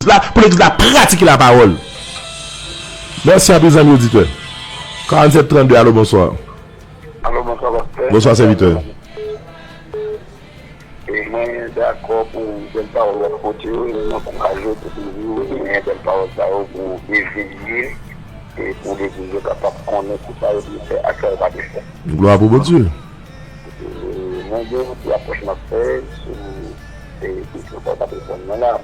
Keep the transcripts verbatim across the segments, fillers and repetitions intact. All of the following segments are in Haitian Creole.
legliz la, pou legliz la pratike lapawòl. Mèsi anpil, zanmi oditè. Karannsèt trannde, alo, bonswa. Alo, bonswa, pastè. Bonswa, sèvitè. E mwen dakò pou bèl pawòl w ap pote yo, e mwen ankouraje w pou toujou gen bèl pawòl sa yo pou eveye, e pou legliz yo kapab konnen ki sa yo dwe fè ak sa yo pa dwe fè. Glwa pou Bondye. E mwen gen yon ti apwòch m ap fè sou, e, kesyon sa w t ap reponn mwen la.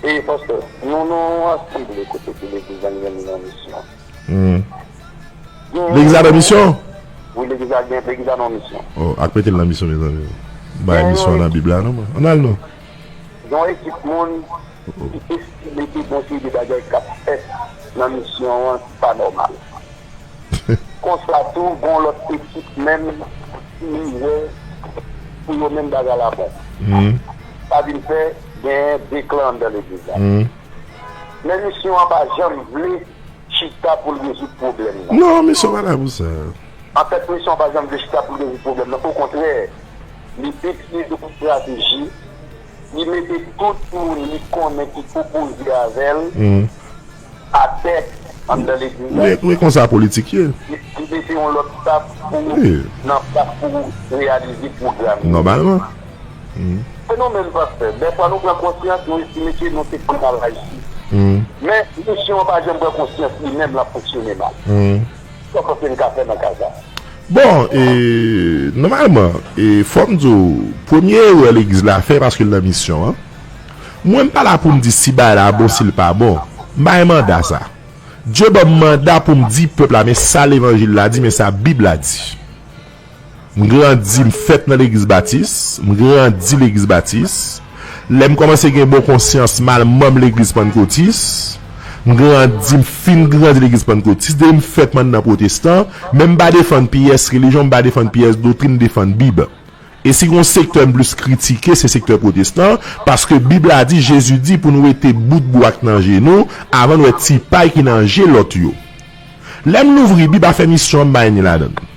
E pastè, nou nan yon asanble kote ke legliz la li menm li nan misyon. Hmm. Gen Legliz la nan misyon? Wi, legliz la gen, legliz la nan misyon. Oh, ak mete l nan misyon, mezanmi. Bay misyon an nan Bib la, non, mwen. Ann al, non. Gen yon ekip moun ki estime ke gen yon seri de bagay k ap fèt nan misyon an ki pa nòmal. Konsa tou, gen yon lòt ekip menm ki wè pou yo menm bagay la bon. Hmm. Sa vin fè gen de klan anndan legliz la. Hmm. Men misyon an pa janm vle chita pou l rezoud pwoblèm nan. Non, misyon pa la pou sa. Anfèt, misyon an pa janm vle chita pou l rezoud pwoblèm nan. Okontrè, li pibliye yon estrateji, li mete tout moun li konnen ki opoze avè l atè anndan legliz la. Wi, wi, konsa politik ye. Li, li mete yon lòt staf pou, nan staf pou reyalize pwogram yo. Nòmalman. Se nou menm, pastè. Dèfwa nou pran konsyans, nou estime ke nou se pou mal aji. Men misyon an pa janm pran konsyans li menm, l ap fonksyone mal. Sa w panse n ka fè nan ka sa? Bon, e, nòmalman, e, fò m di w, premye erè legliz la fè paske l nan misyon an. Mwen, m pa la pou m di si bagay la bon, si l pa bon. M pa gen manda sa. Dye ban m manda pou m di pèp la, men sa levanjil la di, men sa Bib la di. M grandi, m fèt nan legliz batis, m grandi legliz batis. Lè m kòmanse gen bon konsyans, m al manm legliz pannkotis. M grandi, m fin grandi legliz pannkotis. Depi m fèt, m anndan pwotestan. Men m pa defann pyès relijyon, m pa defann pyès doktrin, m defann Bib. E si gon sektè m plis kritike, se sektè pwotestan, paske Bib la di, Jezi di pou n wete bout bwa k nan je nou, avan n wè ti pay ki nan je lòt yo. Lè m louvri Bib, afè misyon an, m pa gen ni ladan l.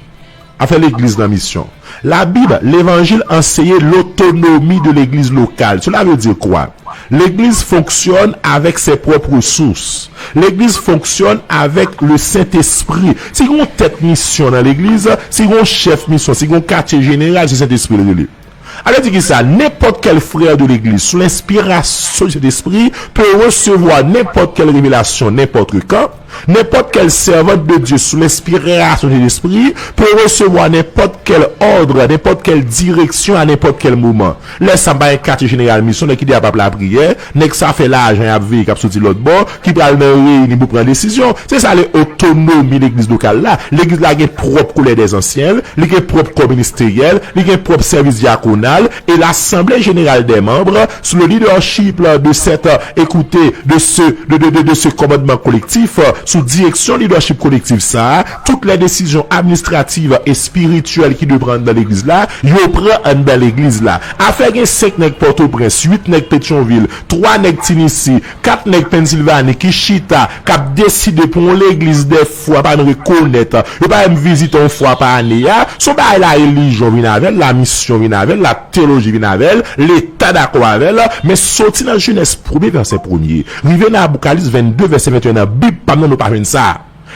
Afè legliz nan misyon. La Bible, l'Évangile enseigne l'autonomie de l'église locale. Cela veut dire quoi? L'église fonctionne avec ses propres ressources. L'église fonctionne avec le Saint-Esprit. Si gon tèt misyon nan legliz, si gon chèf misyon, si gon katye jeneral, se Sentespri l rele. Sa vle di ki sa? Nenpòt kèl frè de legliz, sou lenspirasyon du Saint-Esprit, pe resevwa nenpòt kèl revelasyon, nenpòt kan. Nenpòt kèl sèvant de Dye, sou lenspirasyon du Saint-Esprit, pe resevwa nenpòt kèl òd, nenpòt kèl direksyon a nenpòt kèl moman. Lè sa, m pa gen katye jeneral misyon, nèg ki deja p ap lapriyè, nèg sa fè lajan y ap veye k ap soti lòt bò, ki pral nan reyini pou pran desizyon. Se sa le otonomi legliz lokal la. Legliz la gen pwòp Collège des Anciens, li gen pwòp kò ministeryèl, li gen pwòp sèvis dyakonal, e l'Assemblée Générale des Membres, sous le leadership de cette, écoutez, de ce, de, de, de, de ce commandement collectif, sous direksyon lidèchip kolektif sa a, tout lè desizyon administrativ e espirityèl ki dwe pran anndan legliz la, yo pran anndan legliz la. Afè gen senk nèg Pòtoprens, uit nèg Petyonvil, twa nèg Tinisi, kat nèg Pennsilvani ki chita, k ap deside pou yon legliz dèfwa pa n rekonèt, yo pa menm vizite yon fwa pa ane a, se yon bagay la relijyon vin avè l, la misyon vin avè l, la teyoloji vin avè l, Leta dakò avè l, men soti nan Jenèz premye vèsè premye, rive nan Apokalis vennde vèsè venteyen nan Bib pa m nan nou pa jwenn sa.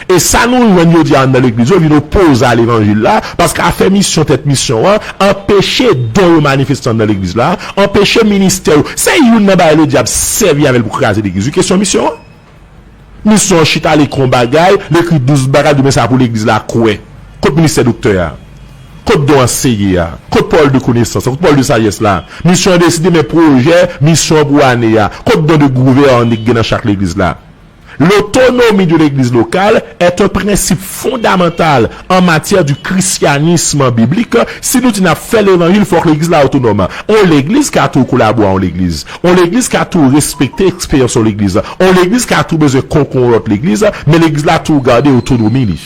E sa nou jwenn jodi a anndan legliz yo vin opoze a levanjil la, paske afè misyon tèt misyon an anpeche don yo manifeste anndan legliz la, anpeche ministè yo. Se youn nan bagay ledyab sèvi avè l pou kraze legliz yo, kesyon misyon an. Misyon an chita, li ekri yon bagay, li ekri douz bagay, li di men sa pou legliz la kwè. Kot ministè doktè a? Kot don anseye a? Kot pawòl de konesans la? Kot pawòl de sajès la? Misyon an deside men pwojè misyon an pou ane a. Kot don de gouvène ki gen nan chak legliz la? L'autonomie de l'église locale est un principe fondamental en matière du christianisme biblique. Si nou di n ap fè levanjil, fòk legliz la otonòm. On legliz ka tou kolabore a on legliz. On legliz ka tou respekte eksperyans on legliz. On legliz ka tou bezwen konkou on lòt legliz, men legliz la tou gade otonomi li.